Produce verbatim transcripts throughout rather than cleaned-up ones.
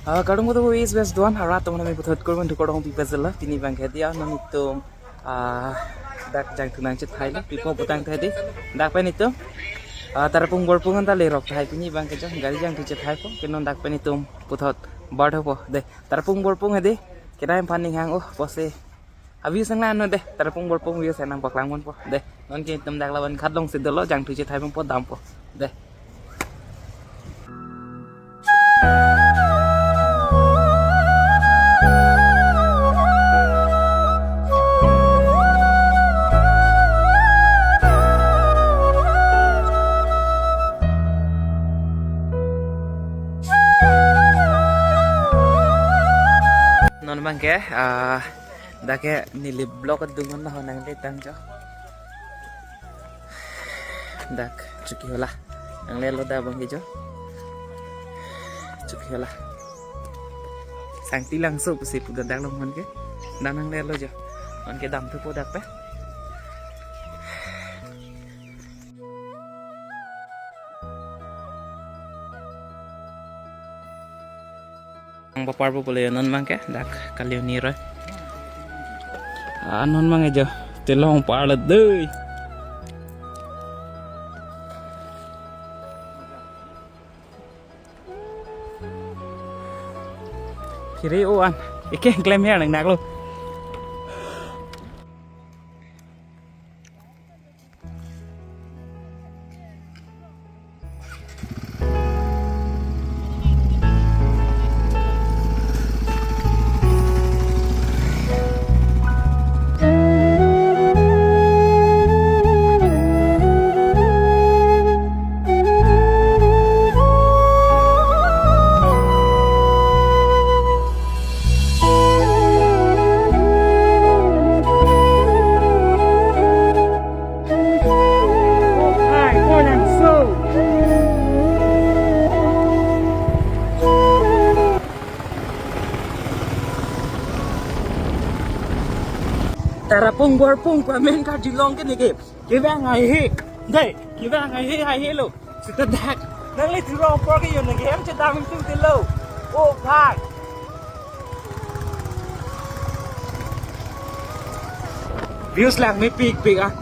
Ah, kardom kedo East West do-an arat atum, nami puthot kurban tu kardom pi pajala, pini abangke dia nelitum, ah, dak jangthu nangchethailo, pipo putangthe dei, dak pen itum, ah, Tarapung Borpung anta lerok thai, pini abangke jo, gari jangthu chethaipo, ke non dak pen itum puthot bar thopo, dei, Tarapung Borpung dei, kedai aphan ning hang, oh, pusi, a-views nang ano dei, Tarapung Borpung views nangpaklang ponpo. Dei, non ke itum dak lapu-an khat alongsi dolo, jangthu chethai ponpo, dampo. Dei. Non abangke, ah, dak ke neli vlog adung an ho nangletang jo. Dak Chokihola. Nanglelo dak abangke jo. Chokihola. Sangti Langso pusi pu dak along non ke. Dak nanglelo jo. Non ke damthupo dak pen. Nangpaparpo pule non abangke dak kali-o-ni roi. Ah, non abangke jo. Telong parlo dei. Kiri o an. Ike klem her nang naklo. Tarapung Borpung pu amen karjulong ke neke. Kevang haihe. Dei, kevang haihe, haihe lo. Sita dak. Nangli thurong apor ke yo neke hem chedam tum te lo. O bhai. Views langmepikpik ah.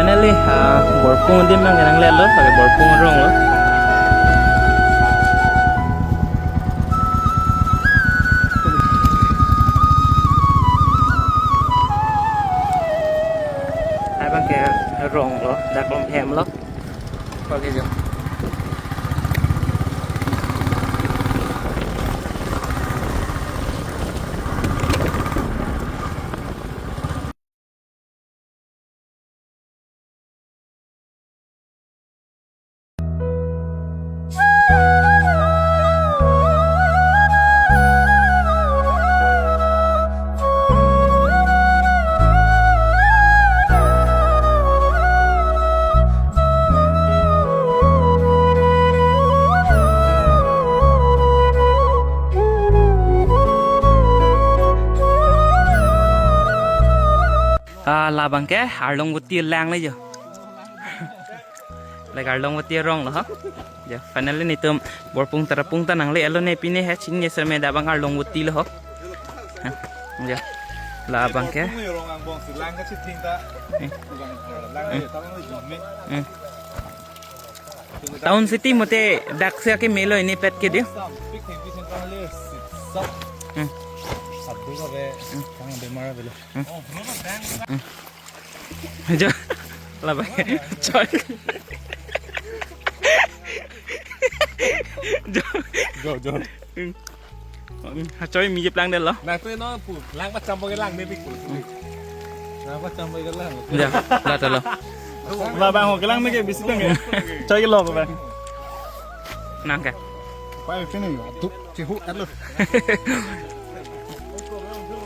Finally, ah, Borpung adim abang nanglelo, pada Borpung arong lo. Abangke arong lo, dak along hem lo. Oke, jo. Ah, labangke Arlongvoti lang le jo. Lake Arlongvoti arong lo ho. Jo, finally nelitum Borpung Tarapung ta nanglelo ne pine he chingni serme, dak abang Arlongvoti lo ho. Ha, jo. Labangke. Hmm. Hmm. Town city mate dak si akeme lo ini pet ke dei. Hmm. Hmm. Jo. Labai. Choi. Jo. Jo, jo. Hmm. Hmm, ha choi mi jeplang delo. Nangtum non pu, lang pacham po ke langmepik pu. Lang pacham po ke lang. Ja, la talo. Ba bang ho ke langme ke bisi tang ke. Choi ke lo ba bang. Nang ke. Pai sini, tu, cihu, alo.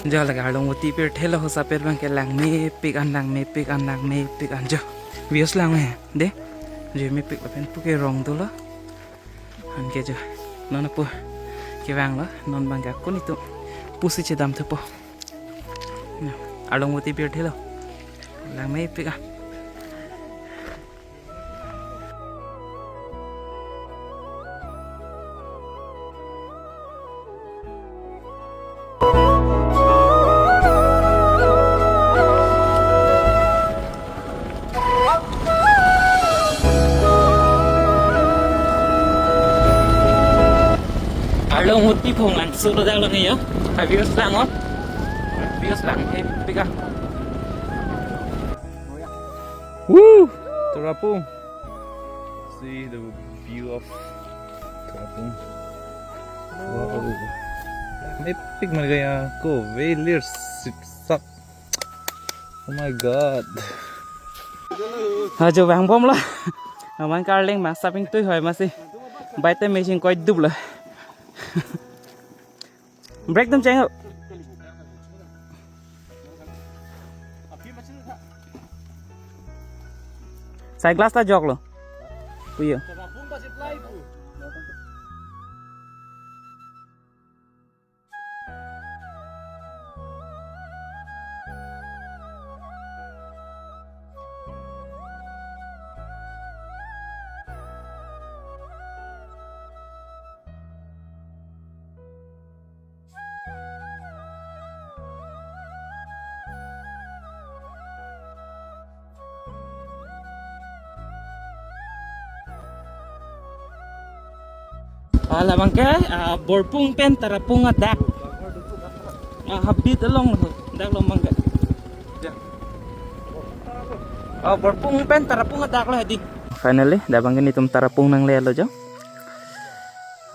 Jo, lake Arlongvoti pirthe lo, hosa pet abangke langmepik an, langmepik an, langmepik an jo. Views lang he, de. Je mepik lapen puke rong dolo. Anke jo. Non apo kevanglo, non abangke ako nelitum pusi chedam thupo. Na, Arlong Voti birthelo. Lang mepik ah. Arlong Voti phongan solo dang lo niya. Views lang o. Views lang eh pika. Woo! Tarapung. See the view of Tarapung. Wow. Mepik margaya ko velir sipsak. Oh my God. Ajo vangbomlo. Aman karling ma saping tui hoi masi. Baite machine koi dublo. Brake dum cheng ho. Side glass ta joklo. Puyo. Ah, labangke, ah, Borpung pen Tarapung adak. Ah, habit along lo, dak lo abangke. Ah, Borpung pen Tarapung adak lo hadi. Finally, dak abangke nelitum Tarapung nanglelo jo.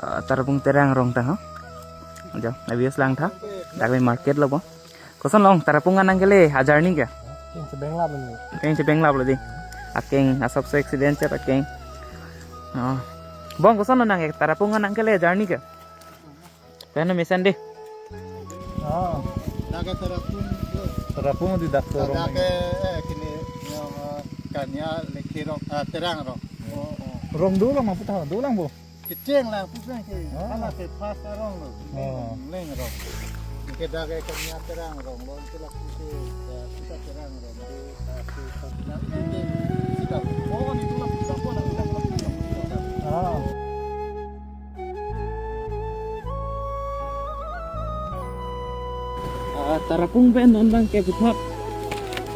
Ah, Tarapung Terang arong tang ho. Jo, na views lang tha. Dak le market lo bo. Koson long Tarapung anang kele ajar ni kya? Keng chebeng lap ni. Keng chebeng lap lo di. Akeng asap so accident chat akeng. Oh. Bong koson lo nang Tarapung anang kele ajar ni kya? Pen mesen di. Oh. Dak ke Tarapung. Tarapung di dak so rong. Dak ke, eh, kini yang, eh, Kanya Lekhi arong, ah, Terang arong. Oh, oh. Rong dolang ma puta dolang bo. Kecheng lang pusang ke. Ah. Hala ke pas arong lo. Oh. Leng arong. Ke dak ke Kanya Terang arong lo, ke la ke, eh, kita Terang arong. Di, eh, ke, ke, ke, kita. Oh, ni tu lah, kita pun lah, kita pun lah. Ah. Ah, Tarapung pen non abangke puthot.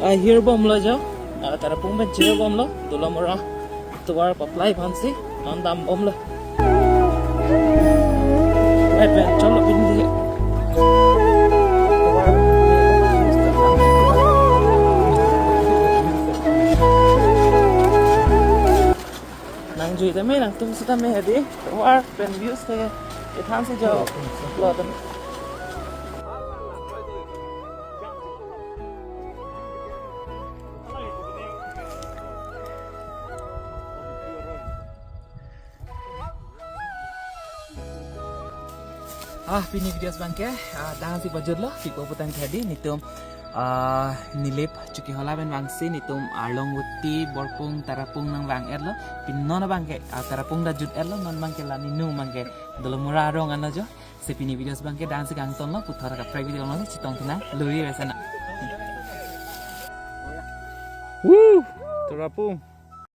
Ah, hirbomlo jo. Ah, Tarapung pen hirbomlo. Dolamara tovar paplai aphansi non dambomlo. Eh, pen cholo pin di. Nangjui tame nangtum sitame hadi. Tovar pen views ke kethan si jo. Lo tem. Ah, pini videos abangke, ah, dang si pajut lo, si po putang tadi, nelitum, ah, Nilip Chokihola pen vangsi, nelitum Arlong Voti, Borpung, Tarapung nangvang-etlo, pini non abangke, ah, Tarapung ta jut-etlo, non abangke la nelitum abangke, Dolamara arong anlo jo, si pini videos abangke dang si kangton lo, puthot kaprek video lo, chetong tuna, luri resana. Woo! Tarapung.